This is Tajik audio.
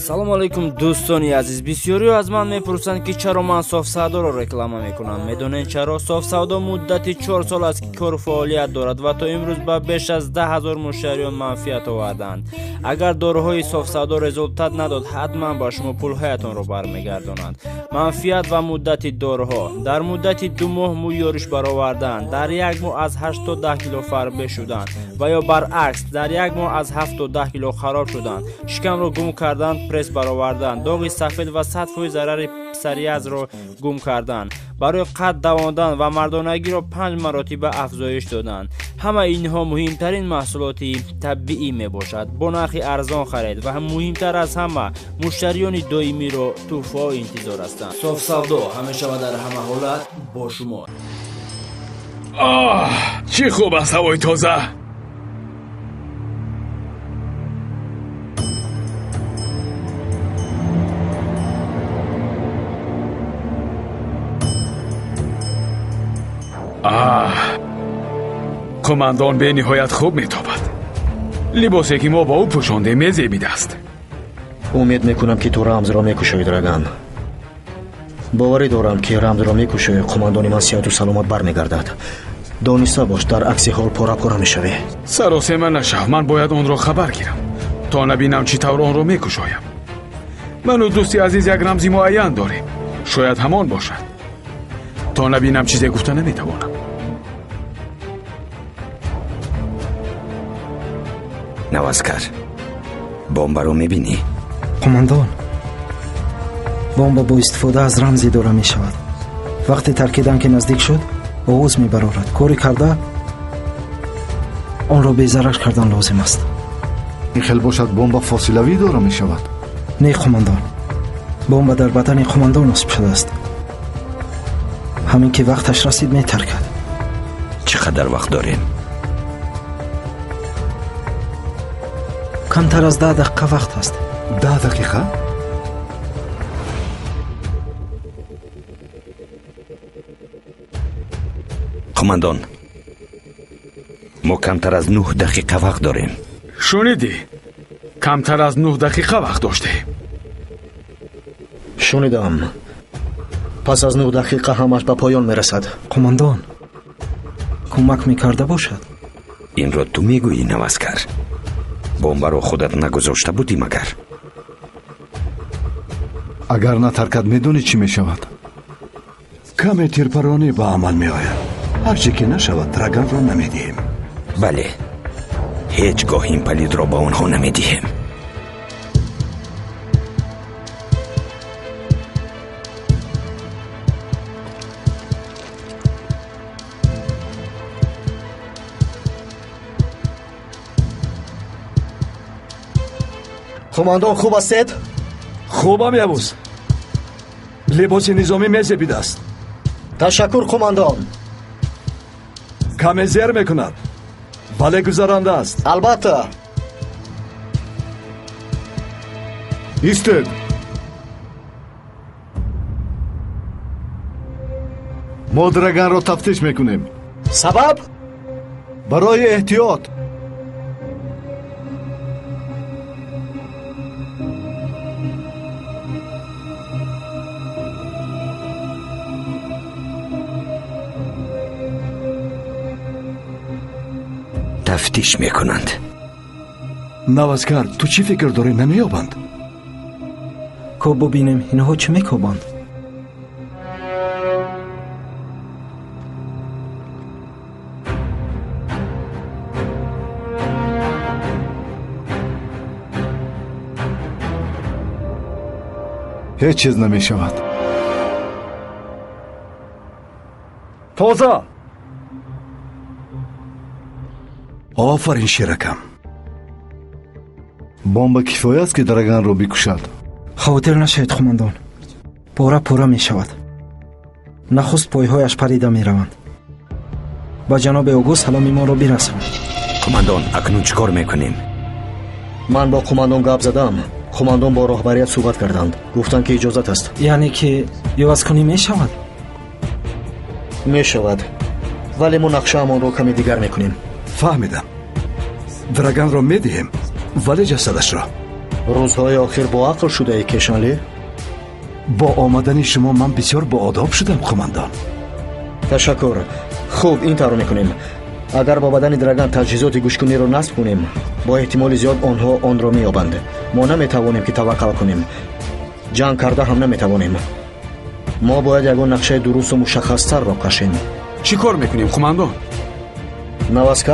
Салому алайкум дӯстони азиз. Бисёриҳо аз ман мепурсанд, ки чаро ман Софсавдоро реклама мекунам. Медонед чаро? Софсавдо муддати 4 сол аст, ки кору фаъолият дорад ва то имрӯз ба беш аз 10 000 муштариён манфиат оварданд. Агар доруҳои Софсавдо результат надод, ҳатман ба шумо пулҳоятонро бармегардонанд. Манфиат ва муддати доруҳо: дар муддати 2 моҳ мӯй ёриш баровардан, дар як моҳ аз 8 то 10 кило фарбе шудан ва ё баръакс, дар як моҳ аз 7 то 10 кило хароб шудан, шикамро гум кардан, пресс баровардан, доғи сафед ва 100% зарари псориазро гум кардан, барои қад давондан ва мардонагиро панҷ маротиба афзоиш додан. Ҳама инҳо муҳимтарин маҳсулоти табиӣ мебошад. Бо нархи арзон харед ва муҳимтар аз ҳама, муштариёни доимиро тӯҳфаҳо интизор ҳастанд. Софсавдо ҳамеша ва дар ҳама ҳолат бо шумо. Оҳ, чӣ хуб аст ҳавои тоза! Аҳ, қумандон бениҳоят хуб метобад. Либосе, ки мо ба ӯ пӯшондем, мезебидааст. Умед мекунам, ки ту рамзро мекушоӣ, Драган. Боварӣ дорам, ки рамзро мекушоӣ, қумандони ман сиҳату саломат бармегардад. Дониста бош, дар акси ҳол пора пора мешавӣ. Саросема нашав, ман бояд онро хабар гирам, то набинам, чӣ тавр онро мекушоям. Ману дӯсти азиз як рамзи муайян дорем, шояд ҳамон бошад. То набинам, чизе гуфта наметавонам. Наваскар, бомбаро мебинӣ? Қумандон, бомба бо истифода аз рамз идора мешавад. Вақте таркидан ки наздик шуд, овоз мебарорад. Коре карда онро безарар кардан лозим аст. Ин хел бошад, бомба фосилавӣ идора мешавад? Не, қумандон, бомба дар бадани қумандон насб шудааст. Ҳамин ки вақташ расид, метаркад. Чӣ қадар вақт дорем? Камтар аз 10 дақиқа вақт аст. 10 дақиқа? Қумандон, мо камтар аз 9 дақиқа вақт дорем. Шунидӣ? Камтар аз 9 дақиқа вақт доштем. Шунидам. Пас аз 9 дақиқа ҳамаш ба поён мерасад. Қумандон, кӯмак мекарда бошад. Инро ту мегӯӣ, Наваскар? Бомбаро худат нагузошта будӣ магар? Агар натаркад, медонӣ чӣ мешавад? Каме тирпаронӣ ба амал меояд. Ҳар чӣ ки нашавад, Драганро намедиҳем. Бале, ҳеҷ гоҳ ин палидро ба онҳо намедиҳем. Қумандон, хуб ҳастед? Хубам, Явуз. Либоси низомӣ мезебидааст. Ташаккур, қумандон. Каме зер мекунад, вале гузаранда аст. Албатта. Истед! Мо Драганро тафтиш мекунем. Сабаб? Барои эҳтиёт. Тафтиш мекунанд. Наваскар, ту чӣ фикр дорӣ, намеёбанд? Ко бубинем, инҳо чӣ мекобанд. Ҳеҷ чиз намешавад. Тоза. Офарин, шеракам. Бомба кифоя аст, ки Драганро бикушад. Хавотир нашавед, қумандон, пора пора мешавад. Нахуст пойҳояш парида мераванд. Ба ҷаноби Огоҳ саломи моро бирасон. Қумандон, акнун чӣ кор мекунем? Ман бо қумандон гап задам. Қумандон бо роҳбарият суҳбат карданд, гуфтанд, ки иҷозат аст. Яъне ки ивазкунӣ мешавад? Мешавад, вале мо нақшаамонро каме дигар мекунем. Фаҳмидам. Драганро медиҳем, вале ҷасадашро. Рӯзҳои охир боақл шудаӣ, Кешанли. Бо омадани шумо ман бисёр боодоб шудам, қумандон. Ташаккур. Хуб, ин тавр мекунем. Агар ба бадани Драган таҷҳизоти гӯшкуниро насб кунем, бо эҳтимоли зиёд онҳо онро меёбанд. Мо наметавонем, ки таваккал кунем. Ҷанг карда ҳам наметавонем. Мо бояд ягон нақшаи дурусту мушаххастарро кашем. Чӣ кор мекунем, қумандон? Наваскар.